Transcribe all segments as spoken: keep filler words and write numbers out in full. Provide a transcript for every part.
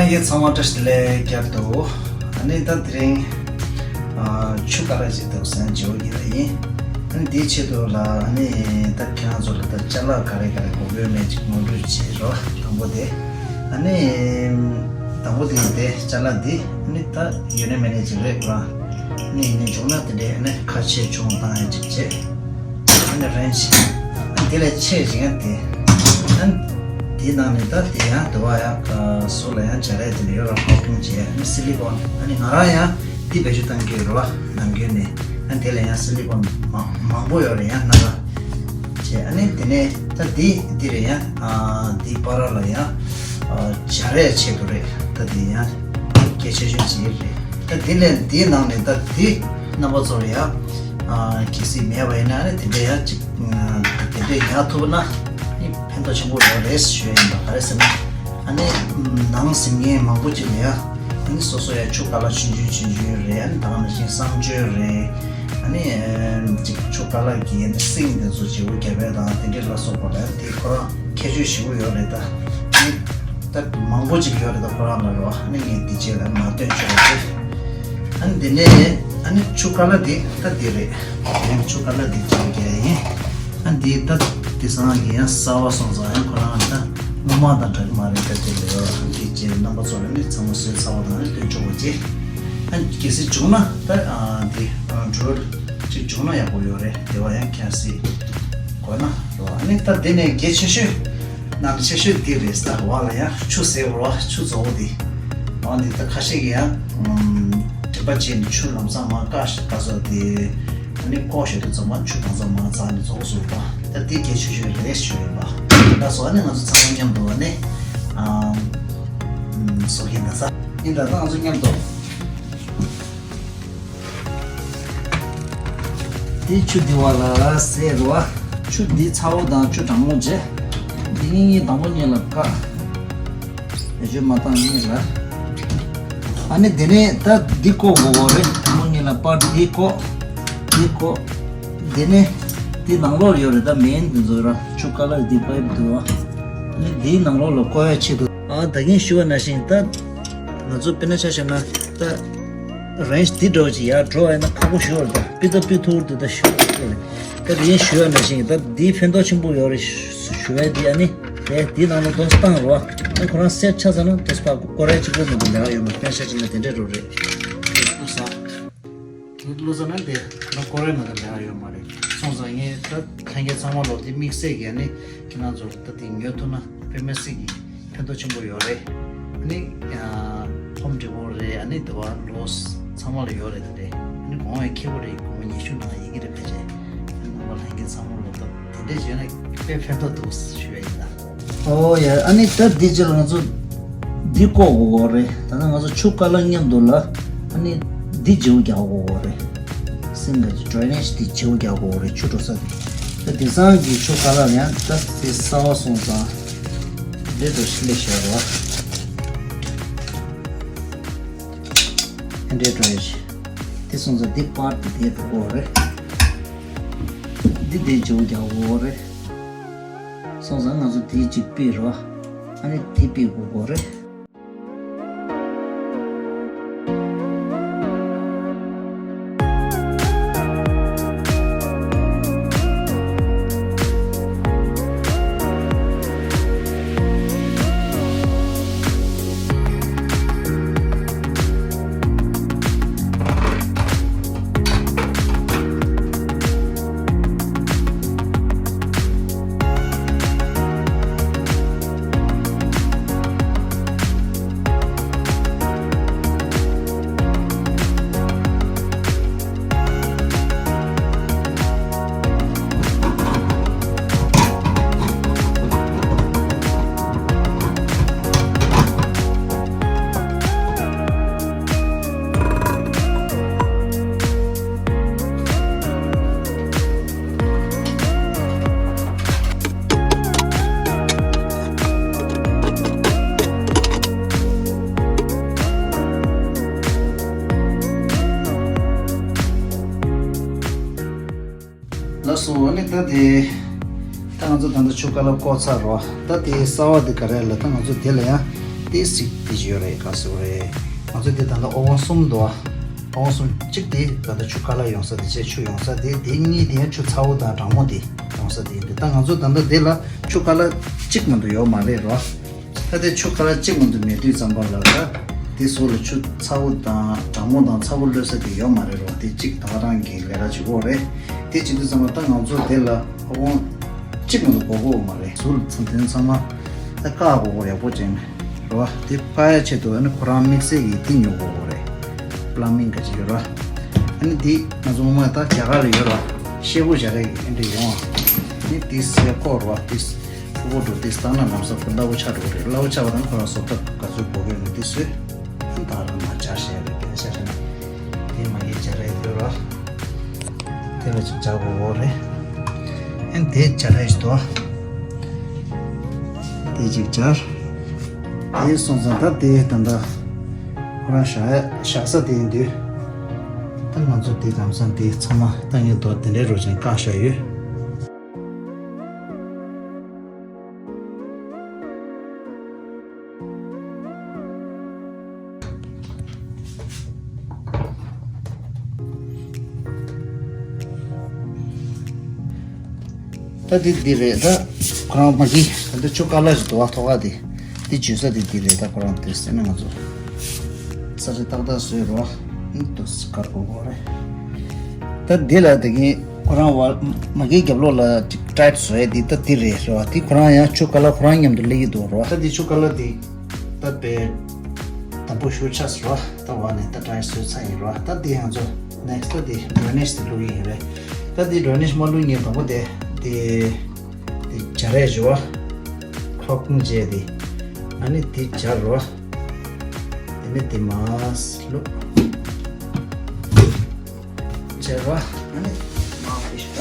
ལྷན་རྒྱས་ཚང་མ་བཀྲ་ཤིས་བདེ་ལེགས། བསྐྱར་དུ་ཨ་ནི་ད་དེ་རིང་ཨ་ཆུ་ཀ་ལ་ཅིག་འདུག་ཟེར་ན་བརྗེ་པོ་ཡིན་པ་ཡིན། ཨ་ནི་དེའི་ཆེད་དུ་ལ་ཨ་ནི་ད་ཁྱེད་རང་ཚོ་ལ་ད་ཅ་ལག་ག་རེ་ག་རེ་དགོས་དགོས་མེད་ཅིག་ངོ་སྤྲོད་བྱེད་རོགས། དང་པོ་དེ་ཨ་ནི་དང་པོ་དེ་ཡིན་ཏེ་ཅ་ལག་འདི་ཨ་ནི་ད་ཡོད་ནི་མེད་ནི་ཅིག་རེད་ར། ཨ་ནི་ཡིན་ནི་བྱུང་ན་དེ་འདྲའི་ཨ་ནི་ཁ་ཕྱེ་ཆུང་བཏང་ཡ་ཅིག་བྱེད། ཨ་ནི་རེན་ཆེ། ཨ་ནི་དེ་ལས་ཆེ་ཞིག་ཡང་དེ། ཨ་ནི་དེའི་ནང་ནས་ད་དེ་ཡང་དུ་བ་ཡང་གསུར་ལ་ཡང་སྦྱར་ཡ་དེ་ལ་ཡོད་ར། ཧོ་ཀུང་བྱས། ཨ་ནི་སི་ལི་ཀོན། ཨ་ནི་ང་རང་ཡང་འདི་བེད་སྤྱོད་གཏང་གི་ཡོད་ར་ནམ་རྒྱུན་ནས། ཨ་ནི་དེ་ལ་ཡང་སི་ལི་ཀོན་མང་མང་པོ་ཡོད་རེད། ཡང་སྣ་ཁ་བྱས། ཨ་ནི་དེ་ནས་ད་འདི་འདི་རེད། ཡང་འདི་པ་ར་ལ་ཡང་སྦྱར་ཡ་ཆེད་དུ་རེད། ད་འདི་ཡང་གལ་ཆེ་ཤོས་ཅིག་རེད། ད་འདི་ལས་འདིའི་ནང་ནས་ད་འདི་རྣམ་པ་ཚོར་ཡང་གལ་སྲིད་མེད་པ་ཡིན་ན་ཨ་ནི་དེ་འདྲ་ཡང་ཅིག་དེ་འདྲས་ཉར་ཐུབ་ན་ནི་ཕན་ཐོགས་ཆེན་པོ་ཡོད་རེད་ཞུ་ཡ་ཡིན་པ། ག་རེ་ཟེར་ན་ཨ་ནི་ནང་ཟིན་མཁན་མང་པོ་ཅིག་ལ་ཡ་ཨ་ནི་སོ་སོ་ཡ་ཆུ་ཀ་ལ་ཆུང་ཆུང་ཆུང་ཆུང་རེད། ཨ་ནི་ད་ག་ནང་བཞིན་གསང་སྤྱོད་རེད། ཨ་ནི་ཅིག་ཆུ་ཀ་ལ་གི་ཨ་ནི་སིང་དེ་ཚོ་བརྗེ་པོ་རྒྱབ་ཡ་དང་དེ་འདྲས་ལ་སོགས་པ་ལ་དེ་ཁོ་རང་ཁྱད་ཆོས་ཞེ་པོ་ཡོད་རེད། ད་ཨ་ནི་ད་མང་པོ་ཅིག་ཡོད་རེད། ད་ཁོ་རང་ལ་རོ་ཨ་ནི་ངས་འདི་རྗེས་ལ་མ་སྟོན་ཆོག་པ་རེད། ཨ་ནི་དེ་ནས་ཨ་ནི་ཆུ་ཀ་ལ་འདི་ད་འདི་རེད། ཡང་ཆུ་ཀ་ལ་འདི་བྱེད་རྒྱུ་ཡིན། ཨ་འདི་ད་དེང་སང་གི་ཡང་གསར་པ་སོང་ཙང་ཡང་ཁོ་རང་ད་སྔོན་མ་དང་འདྲ་གི་མ་རེད། ད་དེ་ལས་ཨ་འདི་རྗེས་རྣམ་པ་ཚོ་ལ་ནི་ཚང་མ་བཟོས་ཚར་བ་དང་ནི་སྟོན་ཆོག་པ་རྗེས། ཨ་གལ་སྲིད་བྱུང་ན་ད་ཨ་འདི་འགྲོ་ཅིག་བྱུང་ན་ཡག་པོ་ཡོད་རེད། དེ་བ་ཡང་ཁྱེད་སྲིད་དགོས་ན་རོ། ཨ་ནི་ད་དེ་ནས་གལ་ཆེ་ཤོས་ནང་ཆེ་ཤོས་འདི་རེད། ད་བ་ལ་ཡང་ཆུ་ཟེར་བ་ཆུ་བཙོ་བོ་འདི། འོ་འདི་ད་ཁ་ཤས་ཀྱི་ཡང་དྲི་པ་བྱས་ནས་ཆུ་ལམ་སང་མ་བཀག་ཤ་བཀག་སོ་དེ། ཨ་ནི་ཀོ་ཤོད་དུ་ཚང་མ་ཆུ་གང་ཚང་མ་འཛག་ནས་བཙོ་བོ་བཟོ་བ། ད་འདི་གལ་ཆེ་ཤོས་རེད་ཞུ་ཡོད་པ། ད་སོ་ཨ་ནི་ང་ཚོ་ཚང་མ་མཉམ་དུ་ཨ་ནི་བཟོ་གིན་ད་ས་ཡིན། ད་ད་ང་ཚོ་མཉམ་དུ། དེ་ཆུ་འདི་བ་ལ་ཟེར་རོ། ཆུ་འདི་ཚ་བོ་དང་ཆུ་གྲང་མོ་བྱས། འདི་གཉིས་དང་པོ་གཉིས་ལ་བཀག་བེད་སྤྱོད་མ་བཏང་གཉིས་ལ། ཨ་ནི་དེ་ནས་ད་འདི་བཀོག་དགོས་དགོས་རེད། དང་པོ་གཉིས་ལ་པར་འདི་བཀོག་འདི་བཀོག་དེ་ནས་འདི་ནང་ལོགས་ཡོད་རེད། ད་མེན་འདི་ཚོ་ར་ཆུ་ཀ་ལ་འདི་པའིབ་འདུག་ཨ་ནི་འདིའི་ནང་ལོགས་ལ་བཀོག་ཡ་ཆེད་དུ། ཨ་ད་གིན་ཞུ་བ་ནང་བཞིན་ད་ང་ཚོ་དཔེར་ན་ཆ་བཞག་ན་ད་རེན་ཇི་འདི་འདྲ་བོ་ཅིག་ཡར་འགྲོ་བ་ཡིན་ན་ཁག་པོ་ཞུ་བ་རེད། ད་སྤི་ཏོ་སྤི་ཐུར་དུ་ད་ཞུ་བ་རེད། ད་དེ་ཡིན་ཞུ་བ་ནང་བཞིན་ད་འདི་ཕན་ཐོགས་ཆེན་པོ་ཡོད་རེད་ཞུ་བ་འདི། ཨ་ནི་དེ་འདི་ནང་ལ་དོ་བཏང་རོགས། ད་ཁོ་རང་སེར་ཆ་ཚ་ན་དོ་པ་ཀོ་རེ་གཅིག་པོ་མི་འདུག་ལས་ཡོད་མ་རེད། ཕན་ཤ་ཅིག་ན་དེ་འདྲ་རུ་རེད། དེ་བླུགས་ས་དེ་བླུགས་ས་ན་དེ་ན་ཀོ་རེ་མི་འདུག་ལས་ཡོད་མ་རེད། སོང་ཙང་ངས་ད་ལྷན་རྒྱས་ཚང་མ་ལོ་དེ་དམིགས་བསལ་གྱི་ཨ་ནི་ཁྱེད་རང་ཚོ་ད་དེ་ཉོ་ཐུབ་ན་དཔེ་མི་སྲིད་ཀྱི་ཕན་ཐོགས་ཆེན་པོ་ཡོད་རེད། ནི་ཧོམ་ཌི་པོ་རེད། ཨ་ནི་དེ་བ་ལོས་ཚང་མ་ལ་ཡོད་རེད། དེ་རེད། ཨ་ནི་གོང་བའི་ཁེ་པོ་རེད། སྒོར་མོ་ཉི་ཤུ་ནང་ཡིན་གྱི་རེད། ཕལ་ཆེར་ཨ་ནི་རྣམ་པ་ལྷན་རྒྱས་ཚང་མ་ལོ་ད་དེ་འདྲས་བྱས་ན་དཔེ་ཕན་ཐོགས་འདུག་ཞུ་བ་ཡིན་ད། ཨོ་ཡ། ཨ་ནི་ད་འདི་ཅི་ལ་ང་ཚོ་འདི་བཀོག་དགོས་དགོས་རེད། ད་ནི་ང་ཚོ་ཆུ་ཀ་ལ་མཉམ་དུ་ལ་ཨ་ནི་འདི་བརྗེ་པོ་རྒྱག་དགོས་དགོས་རེད། སིང་ག་ཅི་ཌྲེ་ནེ་ཇི་འདི་བརྗེ་པོ་རྒྱག་དགོས་རེད། ཆུ་འགྲོ་ས་དེ། ད་དེང་སང་གི་ཆུ་ཀ་ལ་ཡང་ད་དེ་གསར་པ་སོང་ཙང་། འདི་འདྲ་ཞིག་ལས་བྱ་རོགས། ཨེ་འདྲས་འགྲོ་ཡ་ཞིག་དེ་སོང་ཙང་འདི་པར་དེ་དེ་འགྲོ་གོ་རེད། འདི་དེ་བརྗེ་པོ་རྒྱག་གོ་རེད། སོང་ཙང་ང་ཚོ་དེ་གཅིག་ཕུད་རོགས། ཨ་ནི་དེ་ཕུད་དགོས་གོ་རེད། ལགས་སོ། ཨ་ནི་ད་དེ་ད་ང་ཚོ་ད་ལྟ་ཆུ་ཀ་ལ་བཀོག་ཚར་རོ། ད་དེ་གསར་པ་དེ་ག་རེ་ལ་ད་ང་ཚོ་དེ་ལ་ཡང་ ཏོག་ཙམ་དེ་ཅིག་ཡོད་རེད། ག་ཟེར་རེད། ང་ཚོ་དེ་ད་ལྟ་ཨོ་བོན་གསུམ་འདུག་ཨ། ཨོ་བོན་གསུམ། གཅིག་དེ་ད་ལྟ་ཆུ་ཁ་ལག་ཡོང་ས་དེ་བྱས། ཆུ་ཡོང་ས་དེ། དེ་གཉིས་དེ་ཡང་ཆུ་ཚ་བོ་དང་གྲང་མོ་དེ་ཡོང་ས་དེ་ཡིན། དེ་ད་ང་ཚོ་ད་ལྟ་དེ་ལ་ཆུ་ཁ་ལག་གཅིག་མ་གཏོགས་ཡོད་མ་རེད་རོ། ད་དེ་ཆུ་ཁ་ལག་གཅིག་མ་གཏོགས་མེད་དུས་ཙམ་པ་ལ་ད་དེ་ཟུར་ལ་ཆུ་ཚ་བོ་དང་གྲང་མོ་དང་ཚ་བོ་གློད་ས་དེ་ཡོད་མ་རེད་རོ། དེ་གཅིག་ད་ག་རང་གི་ལས་ཀ་བྱེད་དགོས་རེད། དེ་བྱེད་དུས་ཙམ་པ་ད་ང་ཚོ་དེ་ལ་ཨོ་བོན་གཅིག་མ་གཏོགས་དགོས་ཀྱི་ཡོད་མ་རེད། ཟུར་ལ་ཚང་དོན་ཚང་མ་ད་བཀག་དགོས་ཀྱི་ཡག་པོ་བྱས་ནས་རོ། དེ་བཀག་ཡ་ཆེད་དུ་ཨ་ནི་ཁོ་རང་དམིགས་བསལ་གྱི་དེ་ཉོ་དགོས་ཀྱི་རེད། པ་ལམ་མིང་ག་ཅིག་ཡོད་ར། ཨ་ནི་དེ་ང་ཚོ་ངོ་མ་ད་རྒྱ་གར་ལ་ཡོད་ར། ཤེལ་སྒོ་སྦྱར་ཡ་གི་ཨེ་འདྲ་ཡོང་ཨ། ནི་དེ་སེ་ཁོ་ར་དེ་ཕུ་བོ་འགྲོ་དེ་སྟག་ན་ལམ་སང་ཁོ་སླ་བོ་ཆགས་འགྲོ་གི་རེད། སླ་བོ་ཆགས་པ་དང་ཁོ་རང་བཟོ་ཐབས་ག་ཚོད་དགོས་ཀྱི་ཡོད་ན་དེ་བཟོས། ཨ་ནི་ད་རང་ང་སྦྱར་བྱས་རེད། དེ་ཆ་བཞག་ན་དེ་མ་གི་སྦྱར་ཡ་ཡོད་ར། དེ་ལ་ཅིག་སྦྱར་དགོས་རེད། ཨ་ནི་དེ་སྦྱར་ཡ་ཞིག་འདུག་དེ་ཅིག་སྦྱར། དེ་སོང་ཙང་ད་དེ་ད་ལྟ་ཁོ་རང་བཞག་བཞག་ས་དེ་ཡིན་དུས། ད་ང་ཚོ་དེ་ལམ་སང་དེ་ཚང་མ་ད་ངས་མདོར་དེ་འདྲའི་རོ་ཅན་བཀག་བཞག་ཡོད། ད་འདི་འདི་རེད། ད་ཁོ་རང་མ་གི་ད་འདི་ཆུ་ཀ་ལ་ཞིག་འདུག་བ། ཐོག་ཁ་དེ་འདི་འཇུ་ས་དེ་འདི་རེད། ད་ཁོ་རང་དེ་སེ་ན་ང་ཚོ་ས་རི་ཏག་ཏག་བཟོས་རོགས། ཨ་ནི་ཏོག་ཙམ་དཀར་པོ་གོ་རེད། ད་འདི་ལ་དེ་གིན་ཁོ་རང་བ་མ་གི་རྒྱབ་ལོགས་ལ་ཅིག་ཊའིཊ་བཟོ་ཡ་འདི་ད་འདི་རེད་རོ། འདི་ཁོ་རང་ཡང་ཆུ་ཀ་ལ་ཁོ་རང་མཉམ་དུ་སླེབས་ཀྱི་འདུག་རོ། ད་འདི་ཆུ་ཀ་ལ་འདི་ད་དཔེ་དམ་པོ་ཞེ་པོ་ཆགས་སོང་རོ། ད་བ་ནས་ད་ཊའིཊ་བཟོས་ཚར་ཡིན་རོ། ད་འདི་ང་ཚོ་ནེགསི་ཊི་ད་འདི་ཌེ་རེ་ནེཇ་དེ་བླུག་གི་ཡིན་རེད། ད་འདི་ཌེ་རེ་ནེཇ་མ་བླུག་སྔོན་དང་པོ་དེ་འདི་འདི་སྦྱར་ཡ་ཞུ་བ། ཁོག་ཀུན་བྱས་ཏེ། ཨ་ནི་འདི་སྦྱར་རོ། དེ་ནས་དེ་མར་བླུགས། སྦྱར་རོ། ཨ་ནི་མར་བླུགས་ཞུ་བ།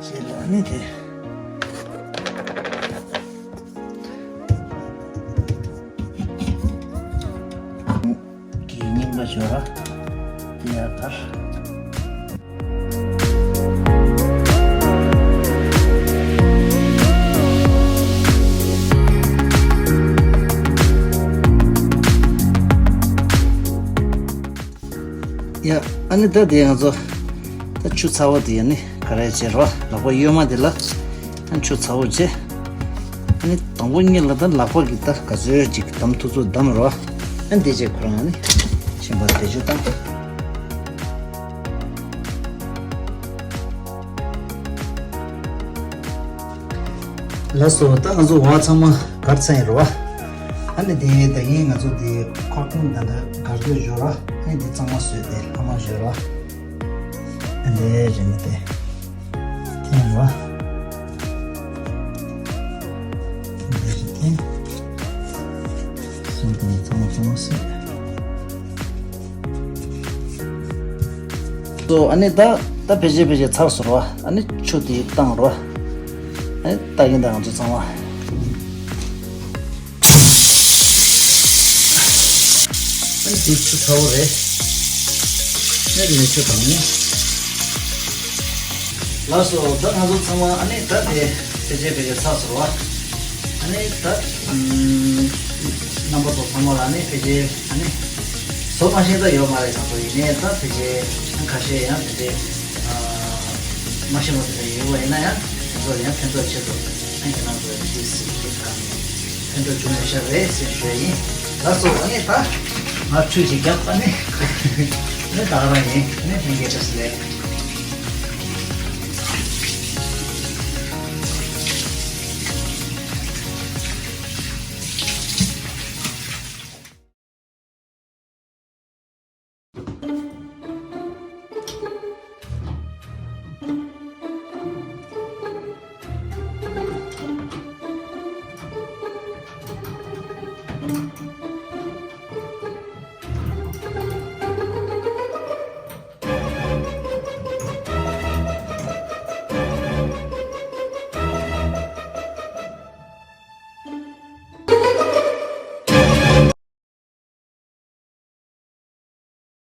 བྱས་ལ་ཨ་ནི་དེ། གི་རྙིང་པ་ཞོར་ར་དེ་ཡར་དར། ཡ། ཨ་ནི་ད་དེ་ང་ཚོ་ད་ཆུ་ཚ་བོ་དེ་ཡ་ནི་ག་རེ་བྱེད་རོགས། ལག་པ་གཡོན་མ་དེ་ལ་ཨ་ཆུ་ཚ་བོ་བྱེད། ཨ་ནི་དང་པོ་ཉིད་ལ་ད་ལག་པ་གི་ད་ག་ཚོད་ཅིག་བསྡམ་ཐུབ་ཚོད་བསྡམ་རོགས། ཨ་ནི་དེ་རྗེས་ཁོ་རང་ཨ་ནི་ཤན་པ་བེད་སྤྱོད་བཏང་། ལགས་སོ། ད་ང་ཚོ་འོ་ཚང་མ་སྒར་ཚར་ཡིན་རོ། ཨ་ནི་དེ་ད་ཡིན་ང་ཚོ་དེ་ཁོག་ཐུང་ད་ད་སྒར་དགོས་ཞོར་རོ། ཨ་ནི་དེ་གཙང་མ་བཟོས་ཏེ་ལྷག་མ་བཟོས་རོ། ཨ་འདྲས་བྱས་ནས་དེ་འཐེན་རོ། འདི་འཐེན། སོང་དང་ཚང་མ་ཚང་མ་བཟོས། སོ་ཨ་ནི་ད་ད་ཕལ་ཆེར་ཕལ་ཆེར་ཚར་སོང་རོ། ཨ་ནི་ཆུ་དེ་བཏང་རོ། ཨ་ནི་ད་གིན་ད་ང་ཚོ་ཚང་མ། ཨ་ནི་དེ་ཆུ་ཚ་བོ་རེད། ཨ་ནི་དེ་ནས་ཆུ་དྭངས་མོ། ལགས་སོ། ད་ང་ཚོ་ཚང་མ་ཨ་ནི་ད་དེ་ཕལ་ཆེར་ཕལ་ཆེར་ཚར་སོང་བ། ཨ་ནི་ད་ཨམ་རྣམ་པ་ཚོ་ཚང་མ་ལ་ཨ་ནི་ཕལ་ཆེར་ཨ་ནི་བཟོ་མ་ཤེས་ད་ཡོད་མ་རེད། ཁ་ཚོ་ཡིན་ནའི་ད་ཕལ་ཆེར་ཁ་ཤས་ཡང་ཕལ་ཆེར་ཨ་མ་ཤེས་པ་དེ་འདྲ་ཡོད་པ་ཡིན་ན་ཡང་དེ་ཚོ་ཡང་ཕན་ཐོགས་ཆེད་དུ་ཨ་ཁྱེད་རང་ཚོ་ཡང་ཏོག་ཙམ་ཞིག་གི་ཐོག་ནས་ཕན་ཐོགས་བྱུང་མེད་ཤག་རེད་ཟེར་ཞུ་ཡ་ཡིན། ལགས་སོ། ཨ་ནི་ད་ང་ཆུ་ཞིག་རྒྱབ། ཨ་ནི་ཨ་ནི་ད་ག་རང་ཡིན། ཨ་ནི་ལྷན་རྒྱས་བཀྲ་ཤིས་བདེ་ལེགས།